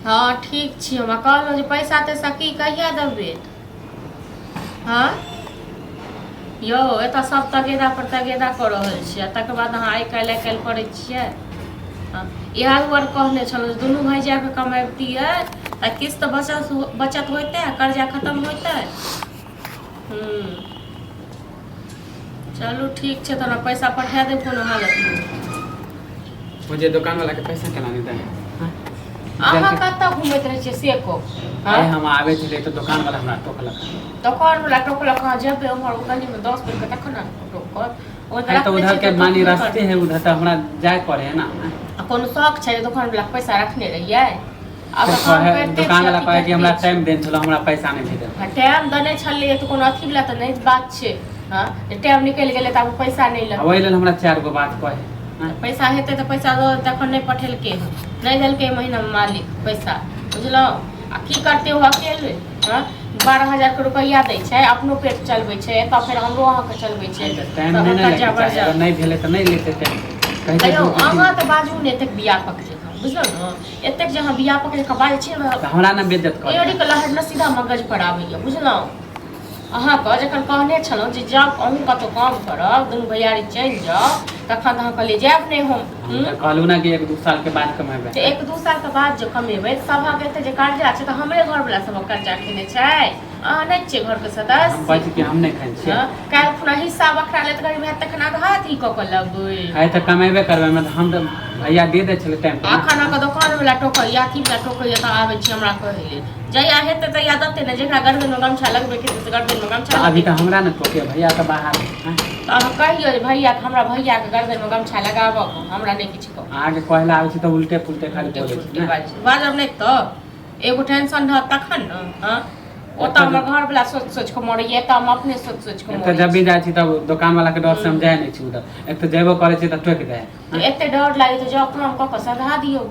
हँ ठीक छी हमरा कहलहुँ जे पैसा तैसा की कहिया देबै हँ यौ एतऽ सब तगेदा पर तगेदा कऽ रहल छियै आ तकर बाद अहाँ आइ काल्हि आइ काल्हि करै छियै हँ इएह दुआरे कहने छलहुँ जे दुनू भाय जा कऽ कमैबतियै तऽ किछु तऽ बचत बचत होइतै आ कर्जा खतम होइतै। हूँ चलू ठीक छै तोरा पैसा पठा देब कोनो हालतमे। वो जे दुकान वाला के पैसा केना नहीं दे? अहाँ कतऽ घुमैत रहै छियै से कहू। आइ हम आबै छलियै तऽ दोकान वाला हमरा टोकलक। दोकान वाला टोकलक? अहाँ जेबै उम्हर गलीमे 10 बेर के तखन ने टोकत। ओ तऽ रखने उधर छै के तऽ मानी टोकबे रास्ते करतै। है उधर, तऽ हमरा जाय पड़े है ना। आ कोनो शौक छै जे दोकान वाला के पैसा रखने रहियै? आब तऽ काम करिते दुकान छियै, वाला अथी कहै कि हमरा करिते छियै। टाइम देने छलो, हमरा पैसा नहि भेटल। आ टाइम देने छलियै तऽ कोनो अथी वला तऽ नहि बात छै। हँ, जे टाइम निकलि गेलै तऽ आब पैसा नहि आ लेतै। ओहि लेल हमरा चारि गो बात कहै। पैसा हेतै तऽ पैसा दऽ देतै। एखन नहि पठेलकै हन, नहि देलकै एहि महीनामे मालिक पैसा, बुझलहुँ? आ की करतै ओ अकेले? हँ, 12,000के रुपैआ दै छै, अपनो पेट चलबै छै, एतऽ फेर हमरो अहाँके चलबै छै। टाइम नहि सभक ने कर्जा लैके बढ़ चाही। अगर जायत। नहि भेलै तऽ नहि लेतै टाइम कहै छै। कहियौ दू अहाँ तीन तऽ बाजू ने एतेक व्यापक जकाँ, बुझलहुँ ने? एतेक जे अहाँ व्यापक जकाँ बाजै छियै ने, तऽ हमरा ने बेज्जत करै। एड़ी के लहर ने सीधा मगज पर आबैए, बुझलहुँ? अहाँके जखन कहने छलहुँ जे जाउ अहूँ कतहु काम करब, दुनू भैयारी चलि जाउ, तखन तऽ अहाँ कहलियै जायब नहि हम। हम तऽ कहलहुँ ने कि एक दू सालके बाद कमेबै। तऽ एक दू सालके बाद जे कमेबै तऽ सभक एते जे कर्जा छै, तऽ हमरे घरवला सभक कर्जा खेने छै? अहाँ नहि छियै घरके हम सदस्य? कहै छी कि हम नहि खाइ छियै। हँ, काल्हि खुना हिस्सा बखरा लेत गरीब हैत तखन आधा अथी कऽ कऽ लेबै। आइ तऽ कमेबे करबै। हम तऽ भैया दे दै छलै टाइम पर ने। अखन अहाँके दोकान वला टोकैया, अथी वला टोकैया, तऽ आबै छी हमरा कहै लेल। जहिया हेतै तहिया देतै ने। जेकरा गर्दनमे गमछा लगबैके हेतै से गर्दनमे गमछा तऽ अभी लगेतै। तऽ हमरा ने टोके, भैया तऽ बाहर है, आँय? तऽ अहाँ कहियौ जे भैयाके, हमरा भैयाके गर्दनमे गमछा लगाबऽ, हमरा नहि किछु कहू। अहाँके कहै लए आबै छी तऽ उल्टे पुल्टे खाली उल्टे बोलै छी पुल्टे ने। बाजब नहि तऽ एगो टेंशन रहत तखन ने। हँ, ओतऽ हमर घरवला सोचि सोचि कऽ मरैया, एतऽ हम अपने सोचि सोचि कऽ एक तऽ मरै जब भी छी। जाइ छी तब दोकान वाला के डर से हम जाइ नहि छी उधर। एक तऽ जेबो करै छी तऽ टोकि दै है। तऽ एते डर लागै तऽ जाउ काम कऽ कऽ सधा दियौ।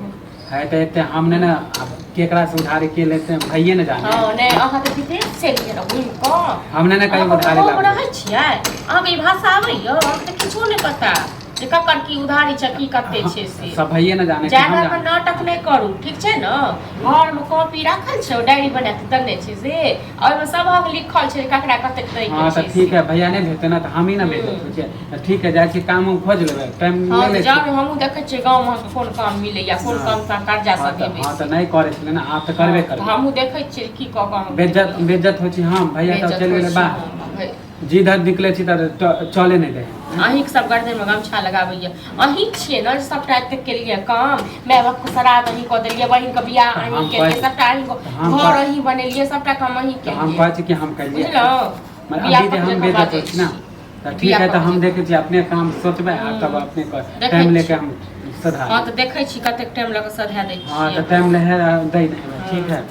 है तऽ एते हम नहि ने, आब केकरा से उधारी के लेते, भैये ने जाने। हँ, नहि, अहाँ तऽ विदेश से एलियै ने घुमि कऽ। हम नहि ने कहीं अहाँ उधारी कोनो लाबै। रहै छियै? अहाँके ई भाषा आबैया? अहाँके तऽ किछो नहि पता जे ककर की उधारी छै, की कते छै से। सब भैये ने जाने कि हम जादा जाने। नाटक नहि करू, ठीक छै ने? घरमे कॉपी राखल छै, ओ डायरी बना कऽ देने छै से, आ ओहिमे सभक लिखल छै ककरा कतेक दै के हाँ छै तऽ ठीक से। है, भैया नहि भेजते ने तऽ हम ही ने भेजब। बुझलियै तऽ? ठीक है, जाइ छी काम उम खोज लेबै, टाइम हँ नहि तऽ लै जाउ छी। ने, हमहूँ देखै छियै गाँवमे अहाँके कोन काम मिलैया, कोन हाँ काम से अहाँ कर्जा हाँ तऽ सधेबै हाँ से। तऽ नहि करै छलै ने, आब तऽ हँ करबे तऽ करबै। हमहूँ देखै छियै की कऽ कऽ अहाँके बेज्जत देबै। बेज्जत होइ छी हम, भैया तऽ बेज्जत चलि होइ गेलै छी बाहर। हम भै जिधर निकलै छी तऽ चले नहि दै है। अहीँके सब गर्दनमे गमछा लगाबैया। अहीं छियै ने जे सबटा एतेक केलियै काम? माय बापके श्राद्ध अहीं कऽ देलियै, बहिनके बियाह तऽ अहीं हम केलियै, कहै सबटा अहीं तऽ हम घर कह अहीं बनेलियै, सबटा काम अहीं तऽ हम केलियै, कहै छी कि हम केलियै। बुझलहुँ? मने अभी जे बियाहक हम जकाँ बेज्जत बाजै होइ छी ने छी। तऽ ठीक है, बियाहक तऽ हम जकाँ देखै छी, अपने काम सोचबै आ तब अपने देखै टाइम लेके छी। हम सधा हँ लेबै। तऽ देखै छी कतेक टाइम लऽ कऽ सधा दै हँ छियै तऽ अहाँ। टाइम लै दै नहि, ठीक है।